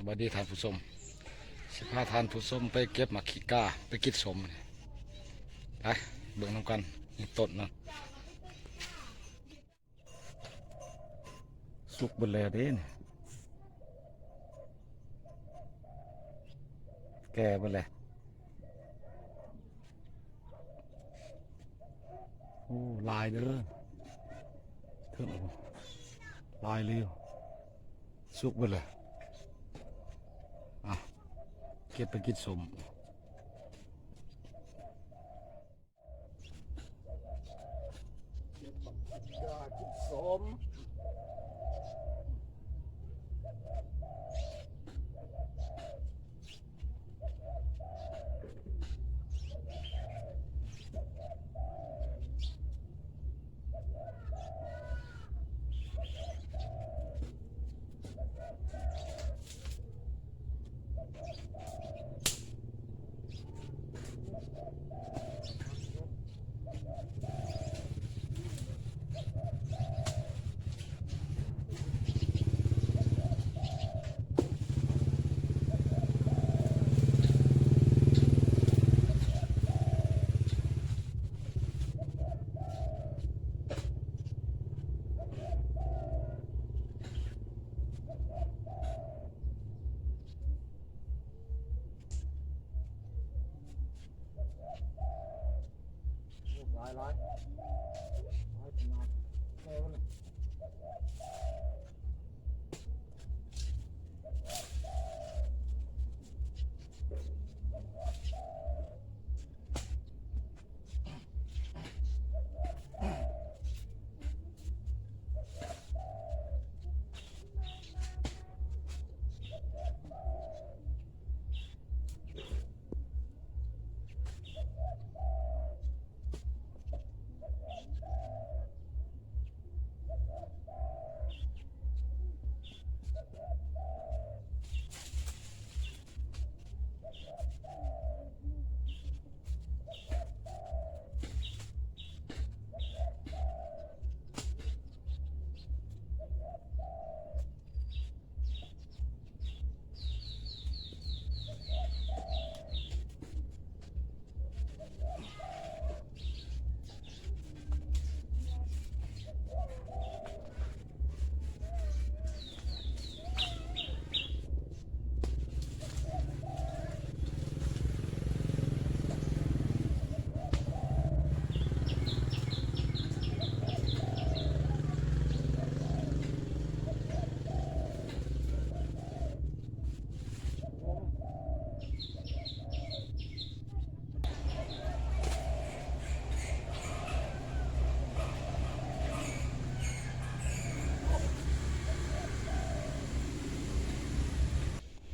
ສະບາຍດີທ່ານຜູ້ຊົມ ຊິພາທ່ານຜູ້ຊົມໄປເກັບໝາກຂີ້ກ້າ ໄປກິດສົ້ມ. ໄປເບິ່ງນຳກັນ ນີ້ຕົ້ນນະ ສຸກເບິດແລ້ວເດ້ນີ້ ແກ່ເບິດແລ້ວ. ໂອ້ ຫຼາຍເດີ ເທິງ ຫຼາຍເລີຍ ສຸກເບິດແລ້ວ. ອ່ະ ເກັບໄປກິນສົ້ມ ເກັບໝາກຂີ້ກ້າກິນສົ້ມ. ຫຼາຍໆ ຫຼາຍຂະໜາດ ແກ່ເບິດແລ້ວ.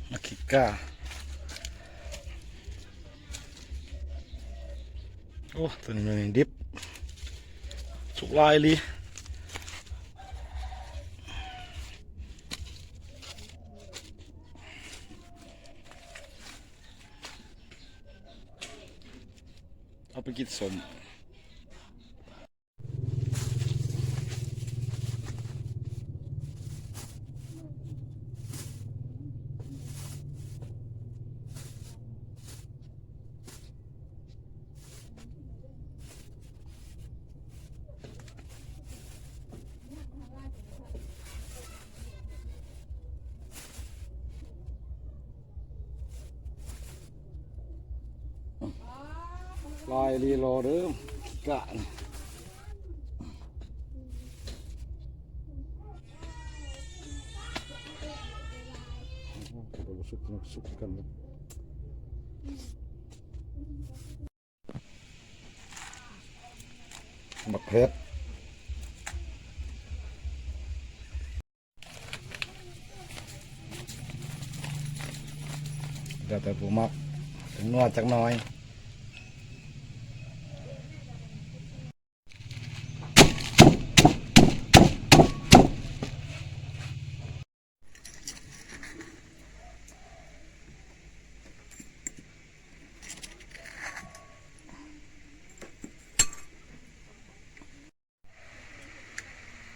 ໝາກຂີ້ກ້າ ໂອ້ ໂຕນີ້ມັນດິບ ສຸກຫຼາຍອີ່ຫຼີ. ເອົາໄປກິນສົ້ມ. ຫຼາຍລີລໍເດີກະນີ້ ໂອ້ໂຫ ສຸກ ສຸກຄືກັນ. ບັກເຜັດ ແລ້ວແຕ່ຜູ້ມັກ ຈັກໜ້ອຍຈັກໜ້ອຍ.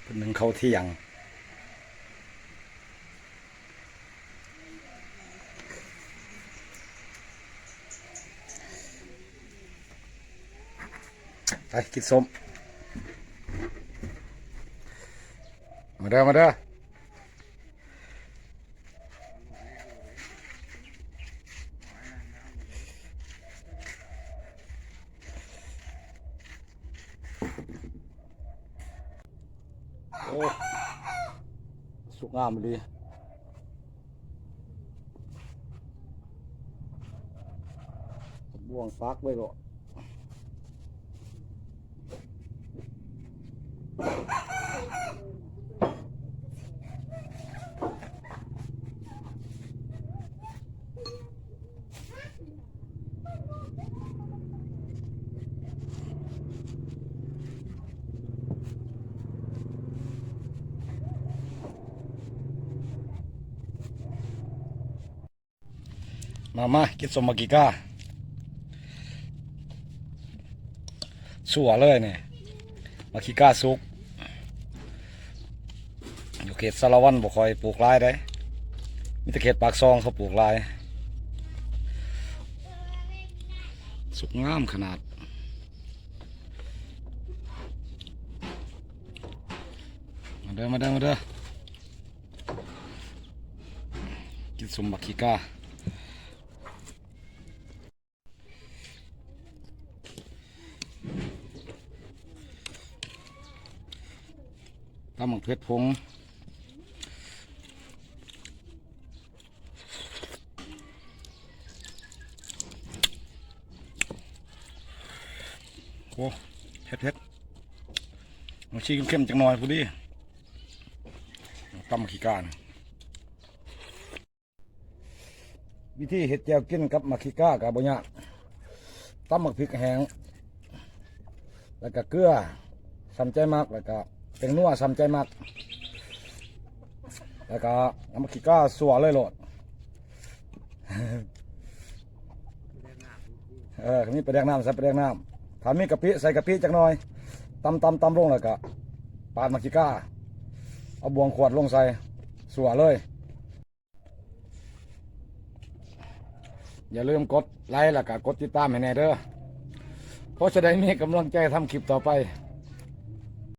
ເພິ່ນໜຶ້ງເຂົ້າທ່ຽງ. ໄປກິນສົ້ມ ມາເດີ ມາເດີ. ໂອ້ ສຸກງາມອີ່ຫຼີ ບ່ວງປັກໄວ້ໂລດ. ມາ ມາ ກິນສົ້ມໝາກຂີ້ກ້າ ຊົ່ວເລີຍນີ້ ໝາກຂີ້ກ້າສຸກ. ຢູ່ເຂດສາລະວັນບໍ່ຄ່ອຍປູກຫຼາຍເດ້ ມີແຕ່ເຂດປາກຊ່ອງເຂົາປູກຫຼາຍ. ສຸກງາມຂະໜາດ. ມາເດີ ມາເດີ ມາເດີ ກິນສົ້ມໝາກຂີ້ກ້າ. ຕຳໝາກເຜັດຜົງ. ໂອ້ ເຜັດໆ ມັນຊີ້ເຄັມໆ ຈັກໜ່ອຍພໍດີ. ຕຳໝາກຂີ້ກ້າ. ວິທີເຮັດແຈ່ວກິນກັບໝາກຂີ້ກ້າກໍບໍ່ຍາກ ຕຳໝາກພິກແຫ້ງ ແລ້ວກໍເກືອສ່ຳໃຈມັກ ແລ້ວກໍແປ້ງນົວສ່ຳໃຈມັກ ແລ້ວກໍເອົາໝາກຂີ້ກ້າຊົ່ວເລີຍໂລດ. ເອີ ຄັນມີປາແດກນ້ຳໃສ່ປາແດກນ້ຳ ຖ້າມີກະປິໃສ່ກະປິຈັກໜ່ອຍ ຕຳໆໆລົງ ແລ້ວກໍປາດໝາກຂີ້ກ້າ ເອົາບ່ວງຂວດລົງໃສ່ ຊົ່ວເລີຍ. ຢ່າລືມກົດໄລ ແລ້ວກໍກົດຕິດຕາມໃຫ້ແດ່ເດີ ເພາະຈະໄດ້ມີກຳລັງໃຈທຳຄລິບຕໍ່ໄປ.